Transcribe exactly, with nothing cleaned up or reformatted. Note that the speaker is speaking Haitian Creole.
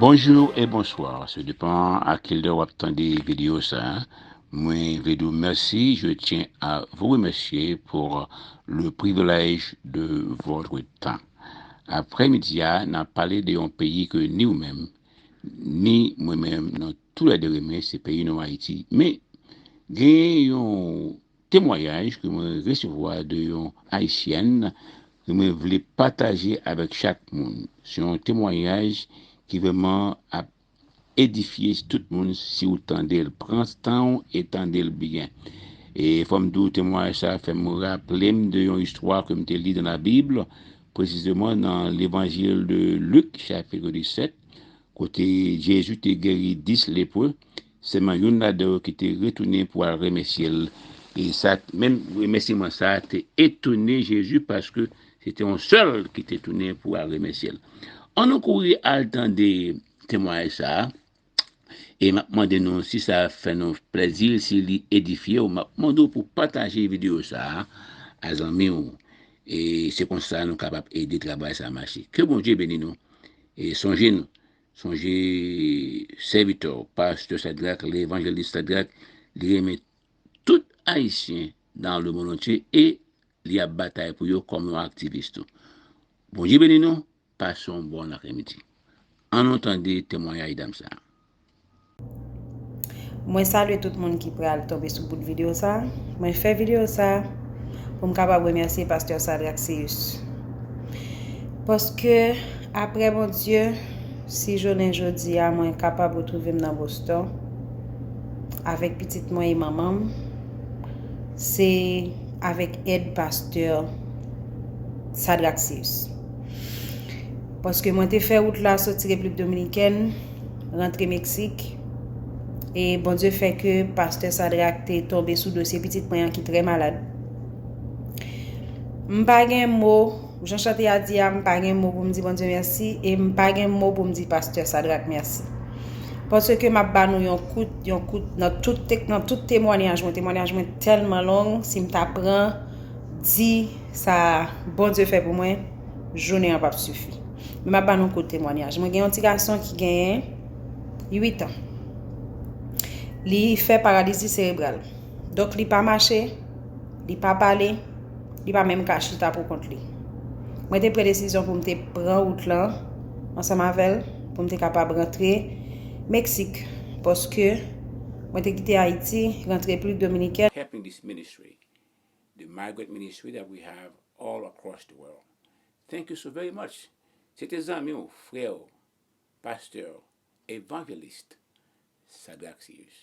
Bonjour et bonsoir, ça dépend à quelle heure w ap tande vidéo sa. Mwen vle di w mèsi, je tiens à vous remercier pour le privilège de votre temps. Aprèmidi a, n ap pale de yon peyi ke ni ou menm, ni mwen menm, nou toulède renmen, se peyi nou Ayiti. Men, gen yon temwayaj ke mwen resevwa de yon Ayisyèn ke mwen vle pataje avèk chak moun. Se yon temwayaj ki vrèman ap edifye tout moun si w tande l. Pran tan w e tande l byen. E fò m di w, temwayaj sa a fè m raple m de yon istwa ke m te li dans la Bible, presizeman nan Levanjil de Lik, chapit disèt, kote Jezi te geri dis lepre, sèlman youn ladan yo ki te retounen pou al remèsye l. E sa, menm remèsiman sa a te etone Jezi, paske se te yon sèl ki te tounen pou al remèsye l. Ann nou kouri al tande temwayaj sa a. E m ap mande nou, si sa fè nou plèzi, si li edifye w, m ap mande w pou pataje videyo sa a a zanmi w. E se konsa nou kapab ede travay sa a mache. Ke Bondye beni nou. E sonje nou, sonje sèvitè w, pastè Sadrak, levanjelis Sadrak, li renmen tout Ayisyen dans le monde entier e li ap batay pou yo kòm yon aktivis tou. Bondye beni nou, pase yon bon aprèmidi. Ann nou tande temwayaj dam sa a. Mwen salye tout moun ki pral tonbe sou bout videyo sa. Mwen fè videyo sa pou m kapab remèsye pastè Sadrak Seyus. Paske, aprè Bondye, si jounen jodi a mwen kapab retwouve m nan Boston avèk pitit mwen e manman m, se avèk èd pastè Sadrak Seyus. Paske mwen te fè wout la soti Repiblik Dominikèn, rantre Meksik, e Bondye fè ke pastè Sadrak te tonbe sou dosye pitit mwen an ki trè malad. M pa gen mo, jan chante a di a, m pa gen mo pou m di Bondye mèsi, e m pa gen mo pou m di pastè Sadrak mèsi. Paske m ap ba nou yon kout, yon kout, nan tout, nan tout temwanyaj mwen, temwanyaj mwen tèlman long, si m ta pran di sa Bondye fè pou mwen, jounen an p ap sifi. Men m ap ba nou kout temwanyaj. Mwen gen yon ti gason ki genyen uit an. Li fè paralizi serebral. Donk, li pa mache, li pa pale, li pa menm ka chita pou kont li. Mwen te pran desizyon pou m te pran wout lan ansanm avè l, pou m te kapab rantre Meksik, paske mwen te kite Ayiti, rantre Repiblik Dominikèn. Helping this ministry, the migrant ministry that we have all across the world. Thank you so very much. Se te zanmi w, frè w, pastè w, evangelist Sadrak Seyus.